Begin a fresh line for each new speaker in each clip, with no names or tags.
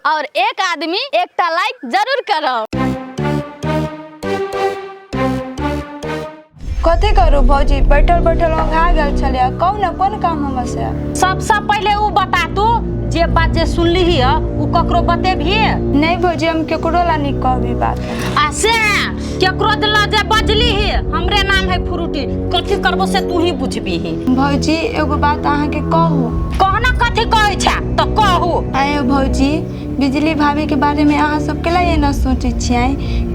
और एक आदमी एकटा लाइक जरूर करब।
कथी करू भौजी, बैठल बैठल औंघा गेल छलियै। कहू ने कोन काम हमर से?
सबसे पहिले उ बता तू जे बात जे सुनलिही ह उ ककरो बतेबही?
नहीं भौजी, हम केकरो ला नहीं कहबी बात।
आ से केकरो दिला जे बजलीही हमरे नाम है फ्रूटी, कथी करबो से तू ही बुझबीही।
भौजी एगो बात अहाँके कहू।
कहना कथी कहै छै तऽ कहू।
आयो भौजी, बिजली भाभी के बारे में अहाँ सब केला एना सोचै छियै?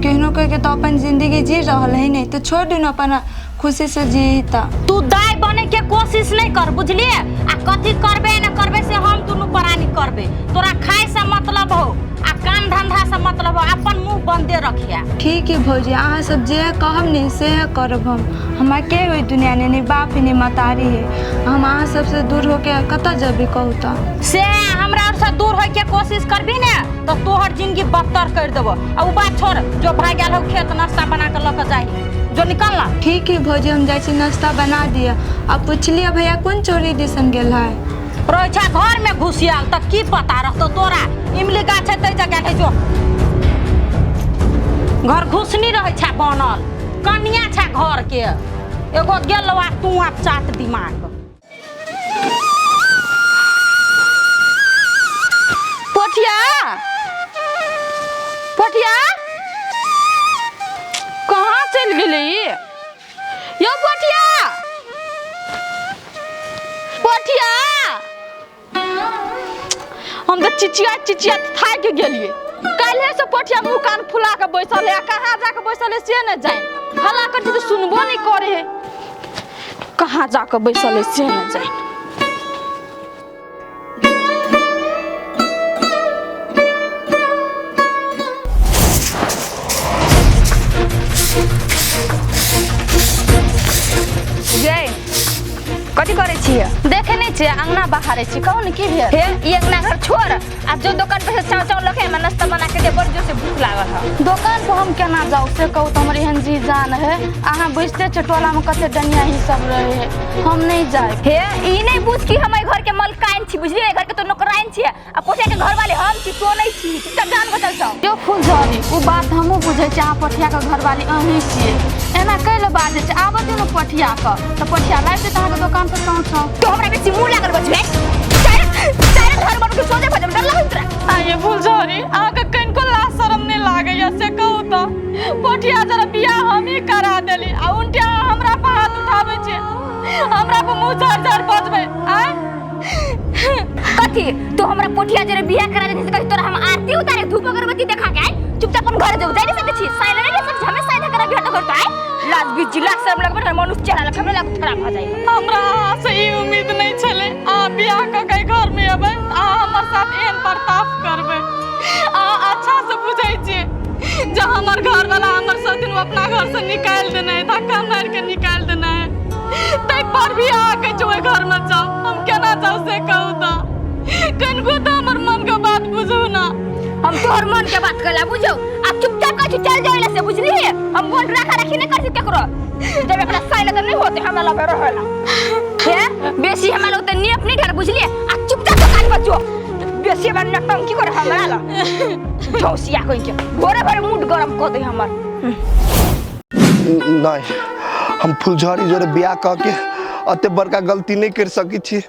केहनो कहि के तऽ अपन जिंदगी जी रहल है, नहीं तऽ छोड़ दियौ ने अपन खुशी से जी। तऽ
तू दाय बने के कोशिश नहीं कर, बुझलिए? आ कथी करबे न करबे से हम दुनू प्राणी करबे। तोरा खाए से मतलब हो आ काम धंधा से मतलब हो, अपन मुंह बंदे रखिया।
ठीक है भौजी, अहाँ सब जे कहब ने से करब हम। हमरा के ओहि दुनिया ने नहीं बाप नहीं मतारी है, हम अहाँ सबसे दूर होके कतऽ जेबै कहू तऽ?
से हमरा और से दूर होय के कोशिश करबी ने तो तोहर जिंदगी बदतर कर देबो। आ उ बात छोड़, जो भाग गेल हो खेत नाश्ता बना के लऽ के जाही, जो निकल ना।
ठीक है भौजी, हम जाइ छी नाश्ता बना दिअ। आ पुछलियै भैया कोन चोरी दिसन गेल है?
रहै छै घर में घुसियाल तऽ की पता रहतौ तोरा? इमली गाछ है तै जगह है, जो घर घुसनी रहै छै बनल कनिया छै घर के एगो गेल आ तू आप चाट दिमाग।
पोठिया, पोठिया कहाँ चलि गेलै ई? यौ पोठिया, पोठिया, हम तऽ चिचिया चिचिया थाकि गेलियै। काल्हे से पोठिया मुँह कान फुला के बैसल है, आ कहाँ जाके बैसल है से नहि जानि। हल्ला करै छी तऽ सुनबो नहि करै है, कहाँ जाके बैसल है से नहि जानि।
जय कथी करै छियै?
देखे नहि छियै अंगना बहारै छी। कहू ने की भेल?
हे ई अंगना घर छोड़ आ जो दोकान पर से चाव चाव लके हमरा नाश्ता बना के दे, बड़ जोर से भूख लागल है।
दोकान पर हम केना जाउ से कहू तऽ? हमर एहन जी जान है, अहाँ बुझिते छियै टोला में कते डनिया ही सब रहे है, हम नहीं जाए।
हे ई नहीं बुझ कि हम एहि घर के मलकाइन छी, बुझलियै? एहि घर के तो नौकराइन छी आ पोठिया के घर वाले हम छी, तो नहीं छी। चुपचाप जान बचल जाओ।
यो फुलझड़ी, ओ बात हमहूँ बुझै छी, अहाँ पोठिया के घरवाली अहीं छियै, एना कैले बाजै छी? आबऽ दियौ ने पोठिया के तऽ पोठिया लाबि देत अहाँके दोकान पर चाउ चाउ।
तो हमरा बेसी मुँह लागल बचबे चारि चारि घर बन के सोझे भजम डर लगैत तोरा।
आइए फुलझड़ी, अहाँके कनिको लाज शरम नहि लागैया से कहू तऽ? पोठिया जरा बियाह हमही करा देली आ उनटे अहाँ हमरा पर हाथ उठाबै छियै, हमरा पर मुँह झाड़ झाड़ बजबै आँय?
कथी तू हमरा पोठिया जरे बियाह करा देती कथी तोरा हम आरती उतारे धूप अगरबत्ती देखा के आइ? चुपचाप अपन घर जाऊ। जाय नहीं सकै छी, साइन नहीं सकै छी, हमें साइन करा बियाह तो घर तो आइ। लाज बीच लाज शरम लगबे ने मनुष्य चेहरा लग हमरा लग खराब भ जाई।
हमरा अहाँ से ई उम्मीद नहीं छलै अहाँ बियाह कऽ के घर में अबै अहाँ हमर साथ एहन बर्ताव करबै। अहाँ अच्छा से बुझै छियै जे हमर घर वाला हमर सौतिन अपना घर से निकालि देने है, धक्का मारि के निकालि देने है, तै पर भी अहाँ कहै छियै ओहि घर में जाउ। हम केना जाउ से कहू तऽ? कनिको तऽ हमर मन के बात बुझू ना।
हम तोहर मन के बात कला बुझौ, आ चुपचाप कहै छी चल जाओ से, बुझलिए? हम मन राखा राखी नहीं कर छी केकरो। जब अपना साइन तो नहीं होते हमरा लगे रहेला हे बेसी हमरा लोग त नेप नहीं ढेर, बुझलिए? आ चुपचाप दुकान पर जो, बेसी हमरा नटंकी कर हमरा ल झौसिया कहि के भोरे भोरे मूड गरम क दे हमर।
नहीं, हम फुलझड़ी जोरे बियाह कऽ के अते बड़का गलती नहीं कर सकै छी।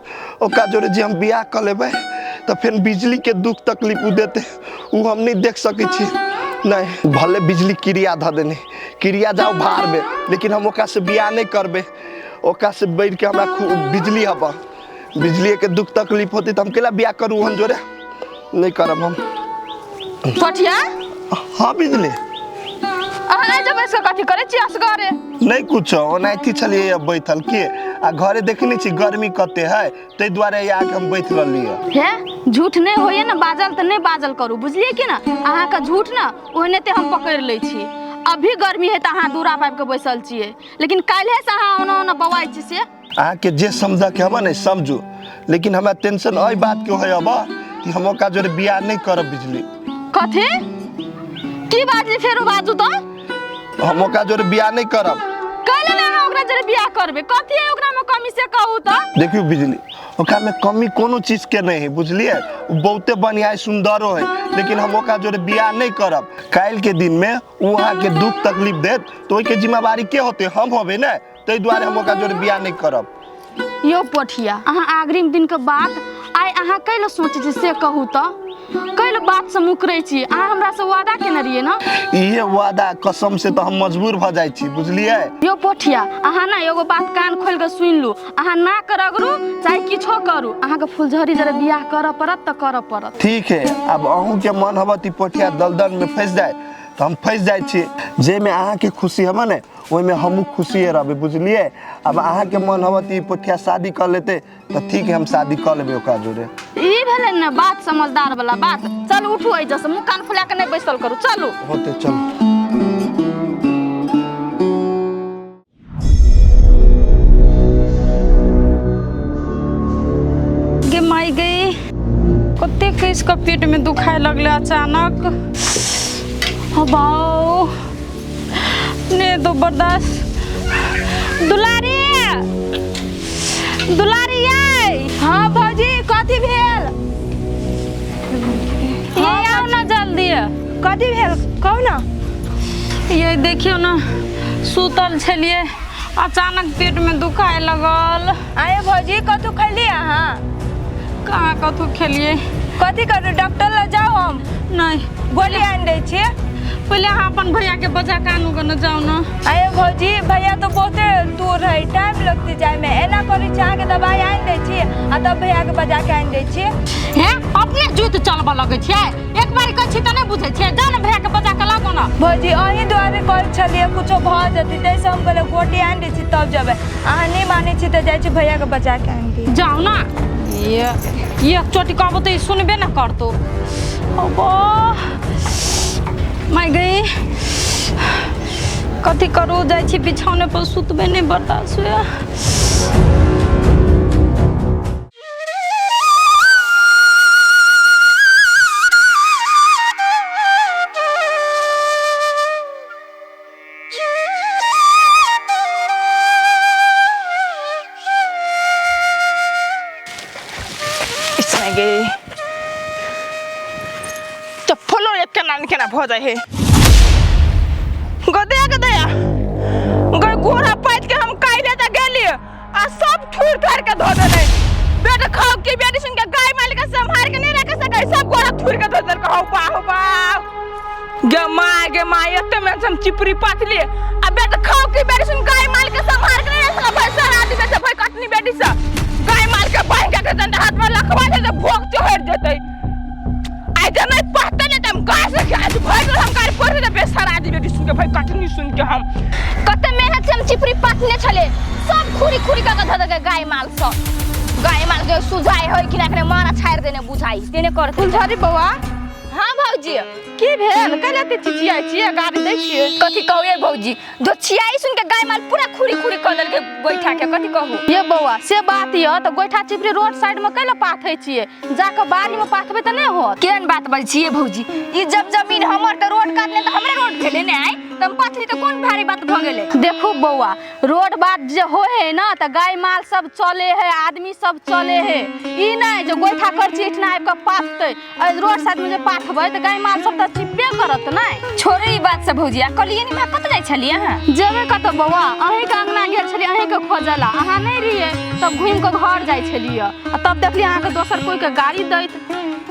ओकरा जोरे जे हम बियाह कऽ लेबै तऽ फेर बिजली के दुख तकलीफ उ देतै, उ हम नहीं देख सकै छी। नहीं, भले बिजली क्रिया धऽ देने क्रिया जाओ भार में, लेकिन हम ओकरा से बियाह नहीं करबै। ओकरा से बढ़ि के हमरा खूब बिजली हब, बिजली के दुख तकलीफ होतै तऽ हम केला बियाह करू? ओहन जोरे नहीं करब हम।
पोठिया।
हाँ बिजली,
अहाँ आइ जब बैस कऽ कथी करै छी असगरे?
नहीं कुछो, ओनाहिते छलियै बैठल के आ घरे देखने छी गर्मी कते है, ताहि दुआरे आके हम बैठ रहलियै।
हे झूठ नहीं होइए ने बाजल तऽ नहीं बाजल करू, बुझलियै कि ना? अहाँके झूठ ने ओहने हम पकड़ि लै छी। अभी गर्मी है तऽ अहाँ दूरा पाबि कऽ बैसल छियै, लेकिन काल्हे से अहाँ ओना ओना बौआइ छी से।
अहाँके जे समझके हबे ने समझू, लेकिन हमरा टेंशन एहि बात के होय हब कि हम ओकरा जोरे बियाह नहीं करब बिजली।
कथी की बाजली? फेरो बाजू तऽ।
हम ओकरा जोरे बियाह नहीं करब।
कैले ना अहाँ ओकरा जरे बियाह करबै? कथी है ओकरा में कमी से कहू त?
देखियो बिजली, ओकरा में कमी कोनो चीज के नहीं है, बुझलिए? उ बहुते बढ़िया है, सुंदरो है, लेकिन हम ओकरा जोरे बियाह नहीं करब। काल्हि के दिन में उ अहाँ के दुख तकलीफ देत तो ओहि के जिम्मेवारी के होते? हम होबे ने, ताहि दुआरे हम ओकरा जोरे बियाह नहीं करब।
यो पोठिया, अहाँ अग्रिम दिन के बात आइ अहाँ कैला सोचै छी से कहू त? कैला बात से मुकरै छी? अहाँ हमरा से वादा केने रहियै ने?
इहे वादा कसम से तो हम मजबूर भ जाइ छी, बुझलिए?
यो पोठिया, अहाँ ना एगो बात कान खोल के सुनि लू, अहाँ ना करगरू चाहे किछो करू, अहाँके फुलझड़ी जरे बियाह करऽ पड़त तऽ करऽ पड़त।
ठीक है, अब अहूँ के मन हबत ई पोठिया दलदल में फंसि जाए तो हम फंसि जाइ छी। जाहिमे अहाँके खुशी हबे ने ओहिमे हमहूँ खुशिए रहबै, बुझलिए? अब अहाँके मन हबत ई पोठिया शादी कर लेते तो ठीक है, हम शादी कर लेबै ओकरा जोरे।
ई भेलै ने बात समझदार वाला बात। चलू उठू एहिजा से, मुँह कान फुला के नहीं बैसल करू, चलू।
होते चलू।
गे माई गई, कते केस के पेट में दुखाए लगले अचानक। बाओ ने तो बर्दाश्त। दुलारी, दुलारी आई।
हाँ भौजी, कथी भेल?
ये आओ ना जल्दी।
कथी भेल कहू ना?
ये देखियो ना, सुतल छलिए अचानक पेट में दुखाए लगल।
आए भौजी, कथू खैली अहाँ?
कहाँ कथू खेलिए।
कथी करू, डॉक्टर लग जाओ? हम
नहीं,
गोली आनि दै छियै।
पहले अहाँ अपन भैया के बजा के आनू गने जाउ ना।
आए भौजी, भैया तो बहुते दूर है, टाइम लगते जाय में। एना करै छी, अहाँके दवाई आनि दै छी आ तब भैया के बजा के आनि दै छी।
हे अपने जूत चलबऽ लगै छियै, एक बार कहै छी तऽ नहि बुझै छियै। जाउ ने भैया के बजा के लाबू ना।
भौजी, अहीं दुआरे कहै छलियै कुछो भऽ जेतै, ताहिसँ हम कहलियै गोटी आनि दै छी तब जेबै। अहाँ नहि मानै छी तऽ जाइ छी भैया के बजा के आनि दियै।
जाउ ना। ये चोटी कहबो तऽ ई सुनबे न करतौ। अब्बा माय गई, कथी करू, जाइ छी बिछौने पर सुतबे नहि बर्दाश्त होइए।
गे चप्पलो एक केना ने केना भऽ जाइ है। गदया गदया गई गोरा पाइत के हम काल्हि तऽ गेली आ सब ठुर ठार के धो देले। बेटा खाओ की बेटी सुन के गाय मालिक के संभाल के नहीं रख सकै, सब गोरा ठुर के धो देलकै। हौ बा हौ बा गे माय गे माय, एते में हम चिपरी पाथली आ बेटा खाओ की बेटी सुन गाय मालिक के संभाल के नहीं रख सकै। भाई सारा आदमी से भाई कटनी बेटी से गाय माल के बांध के दंड हाथ में लखवा दे भोग चढ़ जेतै। आइ जे नहीं पढ़ते नहीं त हम गाय से आज भरि हम गाय पढ़ दे बेसारा आदमी बेटी सुन के भाई कटनी सुन के हम कते मेहनत से हम चिपरी पाथने छले, सब खुरी खुरी के धऽ देलकै गाय माल सब। गाय माल के सुझाय होय कि ना मारा छाड़ि देने बुझाई तेने कर।
फुलझड़ी बौआ।
हाँ भौजी,
की भेल? कैला एते चिचियाइ छियै, गाड़ी दै छियै?
कथी कहू ये भौजी, धोछियाई सुन के गाय माल पूरा खुरी खुरी कऽ देलकै गोइठा के। कथी कहू
ये बौआ, से बात यऽ तऽ गोइठा चिपरी रोड साइड में कैला पाथै छियै? जाकऽ बाड़ी में पाथबै तऽ नहि होत।
केहन बात बजै छियै भौजी, ई जब जमीन हमर तऽ रोड काटले तऽ हमरे रोड भेलै ने, आइ तऽ हम पाथली तऽ कोन भारी बात भऽ गेलै।
देखू बौआ, रोड बाट जे होइ है ना तऽ गाय माल सब चले है, आदमी सब चले है। ई नहि जे गोइठा करची एहिठिना आबि कऽ पाथतै, रोड साइड में जे पाथबै तऽ गाय माल सब तऽ चिपबे करत नहि।
छोड़ू ई बात सब भौजी, आ कहलियै ने कतऽ जाइ छलियै अहाँ?
जेबै कतऽ बौआ, अहीँके अङ्गना गेल छलियै अहीँके खोजला, अहाँ नहि रहियै तब घुमि कऽ घर जाइ छलियै आ तब देखलियै अहाँके दोसर कोइके गाड़ी दैत।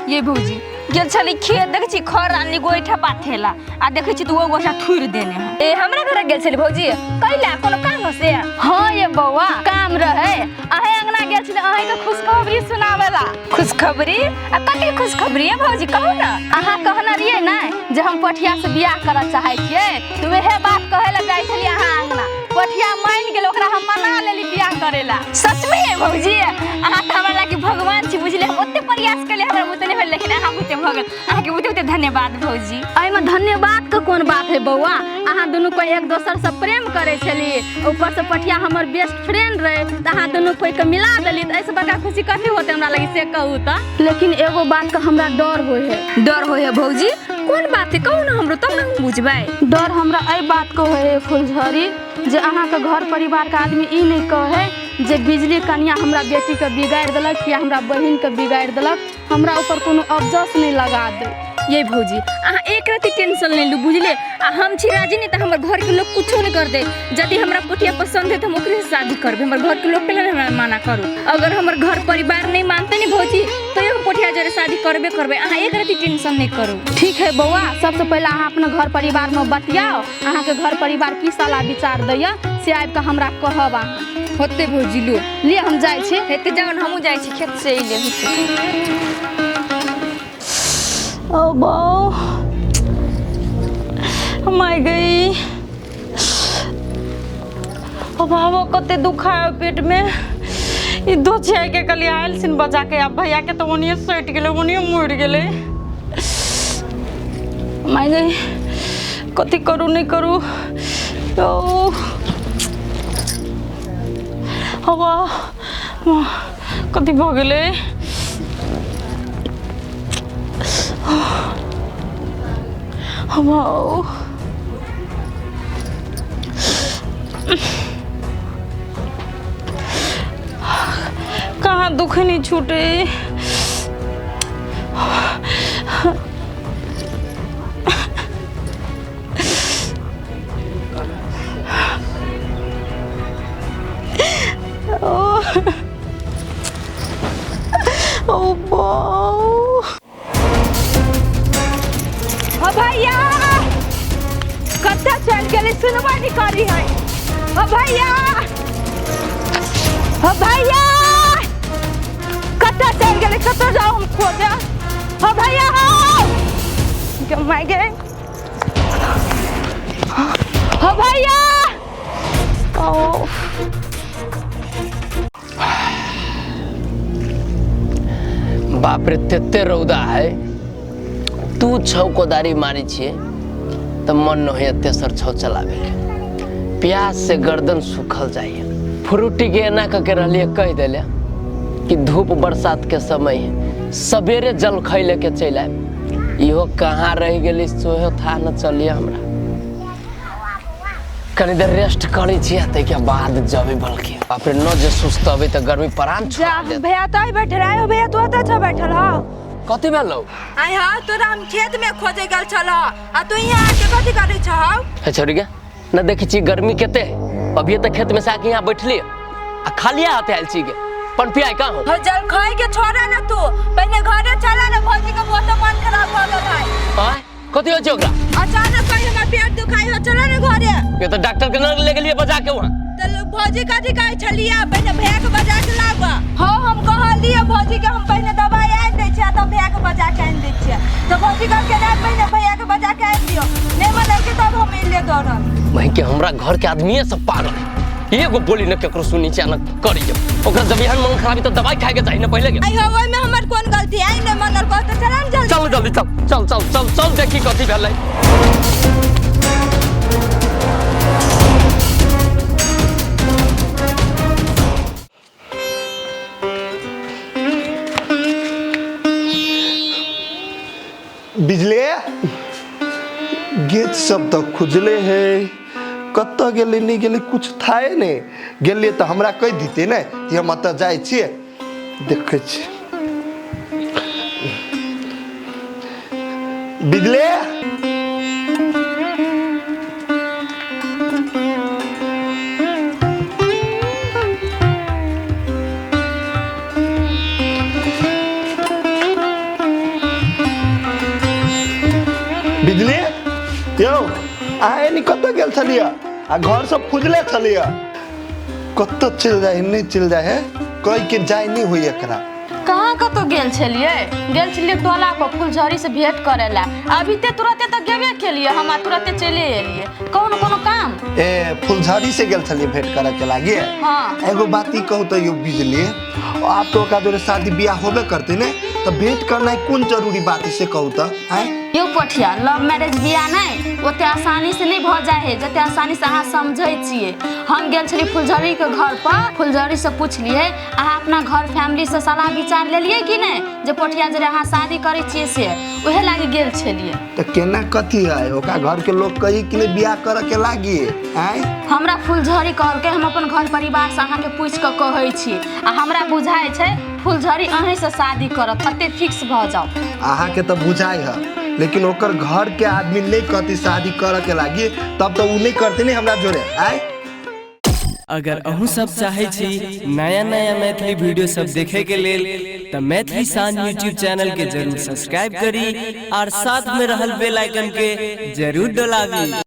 ये भौजी गेल छली खेत, देखै छी खर आनली गोइठा पाथेला आ देखै छी तऽ ओ गोइठा थुरि देने है। ए हमरा घर गेल छली भौजी कैला, कोनो काम हो से?
हाँ ये बौआ, काम रहे, अहें अंगना गेल छली अहीँके खुशखबरी सुनावेला।
खुशखबरी? आ कथी खुशखबरी है भौजी कहू ना?
अहाँ कहने रहियै ने जे हम पोठिया से बियाह करऽ चाहै छियै, तऽ वएह बात कहै लए जाइ छलियै अहाँ अंगना। पोठिया मानि गेल, ओकरा हम मना लेली बियाह करै ला।
सच में है भौजी, अहाँ तऽ हमरा लागी भगवान छी बुझलियै। हम ओते प्रयास केलियै, हमरा बुते नहि भेल, लेकिन अहाँ बुते भऽ गेल। अहाँके बुते बुते धन्यवाद भौजी।
एहिमे धन्यवाद के कोन बात है बौआ, अहाँ दुनू कोइ एक दोसर से प्रेम करै छली, ऊपर से पठिया हमर बेस्ट फ्रेंड रहे, तऽ अहाँ दुनू कोइ के मिला देली, तऽ एहिसँ बड़का खुशी कथी होतै हमरा लगी से कहू तऽ। लेकिन एगो बात के हमरा डर होइ है।
डर होइ है भौजी? कोन बात है कहू ना हमरो तब ना हम बुझबै।
डर हमरा एहि बात के होय है फुलझड़ी जे अहाँके घर परिवार के आदमी ई नहीं कहे जे बिजली कनिया हमरा बेटी के बिगाड़ि देलक या हमरा बहिन के बिगाड़ि देलक, हमरा ऊपर कोनो अफसोस नहीं लगा दे।
ये भौजी अहाँ एक रति टेंशन नहीं लू बुझले, आ हम छी राजी नहीं तो हमर घर के लोग कुछो नहीं कर दे। यदि हमरा पोठिया पसंद है तो हम ओकरे से शादी करबे, हमर घर के लोग पहले हमरा मना करू। अगर हमर घर परिवार नहीं मानते नहीं भौजी तो हम पोठिया जरे शादी करबे करबे, अहाँ एक रति टेंशन नहीं करू।
ठीक है बौआ, सबसे पहले अहाँ अपना घर परिवार में बतियाओ, अहाँ के घर परिवार की सलाह विचार दैया से आबि के हमरा कहब अहाँ।
होते भौजी लू
लिए हम जाइ छी।
हेते जाओ न हमहूँ जाइ छी खेत से अइले।
ओ बौ हम आई गई। ओ बाबा कते दुखायो पेट में। ई दो छियाई के कली आयल सिन बजा के, अब भैया के तो ओनिए सटि गेलै ओनिए मुड़ गेलै। हम आई गई, कथी करू नहीं करू। ओ हवा कथी भऽ गेलै। हवा कहाँ दुख नहीं छूटे। ओ बौ
हो भैया कत्ता चल गेलै सुनबा नहीं करी है। हो भैया, हो भैया कत्ता चल गेलै, कत्ता जाओ हम खोजे। हो भैया हो कमाई गए। हो भैया
ओ
बाप रे तेते रौदा है, तू छौ कोदारी मारी छिए तो मन न होइए तेसर छौ चलावे के, प्यास से गर्दन सूखल जाइए। फ्रूटी के एना कह के रहलिए कह दिले कि धूप बरसात के समय है सवेरे जल खै लेके चलि आयब, इहो कहाँ रह गेली सोहो था न चलिए। हमरा कनी देर रेस्ट करै छियै ताहिके बाद जबै, बल्कि बाप रे न जे सुस्त अबै तऽ गर्मी प्राण छोड़ा देत।
भैया तो बैठल आयो भैया तू अतऽ छ बैठल हो।
कथी भेलौ?
आइ हाँ तोरा हम खेत में खोजे गेल छल आ तू यहाँ आके कथी करै छहौ?
हे छोरी गे न देखै छी गर्मी कते है, अभी तऽ खेत में से आके यहाँ बैठलियै आ खालिया हाथे आयल छी गे, पन पियाइ कहाँ हो?
हो जल खाइ के छोड़ा न तू, पहिने घरे चला न, भौजी के बहुत मन खराब भऽ गेल है।
आय कथी होइ छै ओकरा?
अचानक कहीं हमर पेट दुखाइ हो, चला न घरे।
ये तो डॉक्टर के न ले गेलियै बजा के वहाँ।
तो भौजी कथी कहै छलियै पहिने भैया के बजा के लाबऽ। हाँ हम कहलियै भौजी के हम पहिने दवाइ आनि दै छियै तब भैया के बजा के आनि दै छियै, तो भौजी कहलकै नहि पहिने भैया के बजा के आनि दियौ, नहि मनलकै तब हम एलियै दौड़ल।
वहीं के हमरा घर के आदमीये सब पागल है, एगो बोली न केकरो सुनी छै न करियो। ओकरा जब एहन मन खराबी तऽ दवाई खाए के चाही न पहिले के।
आइ हो ओहिमे हमर कोन गलती? आइ नहि मनलकै तऽ चला न जल्दी।
चल जल्दी चल चल चल चल चल देखी कथी भेलै।
बिजली गेट सब तऽ खुजले है, कतऽ गेलै नहि गेलै कुछ थाए नहि। गेलियै तऽ हमरा कहि दितै ने कि हम एतऽ जाइ छियै, देखै छियै। बिजली बिजली यौ अहाँ एनी कतऽ गेल छलियै आ घर सब खुजले छलियै? कतऽ चलि जाइ है नहि चलि जाइ है कहि के जाइ नहि होइए एकरा।
कहाँ कतौ गेल छलियै? गेल छलियै टोला पर फुलझड़ी से भेंट करे ला, अभी ते तुरते तऽ गेबे केलियै हम आ तुरते चले एलियै। कोनो कोनो काम?
ए फुलझड़ी से गेल छलियै भेंट करे के लागे?
हाँ।
एगो बात ई कहू तऽ यौ बिजली, आब तो ओकरा जोरे शादी बियाह होबे करते ने, तऽ भेंट करनाइ कोन जरूरी बात है से कहू तऽ आँय।
यौ पोठिया, लव मैरिज बियाह नहि ओते आसानी से नहि भऽ जाइ है जते आसानी से अहाँ समझै छियै। हम गेल छलियै फुलझड़ी के घर पर, फुलझड़ी से पुछलियै, अहाँ अपना घर फैमिली से सलाह विचार लेलियै कि नहि जे पोठिया जरे अहाँ शादी करै छियै? से उहे लागी गेल छलियै।
तऽ केना कथी है, ओकरा घर के लोग कही कि नहि बियाह करऽ के लागी आँय?
हमरा फुलझड़ी कहलकै, हम अपन घर परिवार से अहाँके पूछि कऽ कहै छी। आ हमरा बुझाइ छै फुलझड़ी अहीँ से शादी करत, एते फिक्स भऽ जाउ।
अहाँके तऽ बुझाइ है, लेकिन ओकर घर के आदमी नहीं कहती शादी करऽ के लागी तब तऽ उ नहीं करते नहीं हमरा जोरे आँय।
अगर अहूँ सब चाहै छी नया नया मैथिली वीडियो सब देखे के लेल, तऽ मैथिली शान यूट्यूब चैनल के जरूर सब्सक्राइब करी और साथ में रहल बेल आइकन के जरूर दबाबी।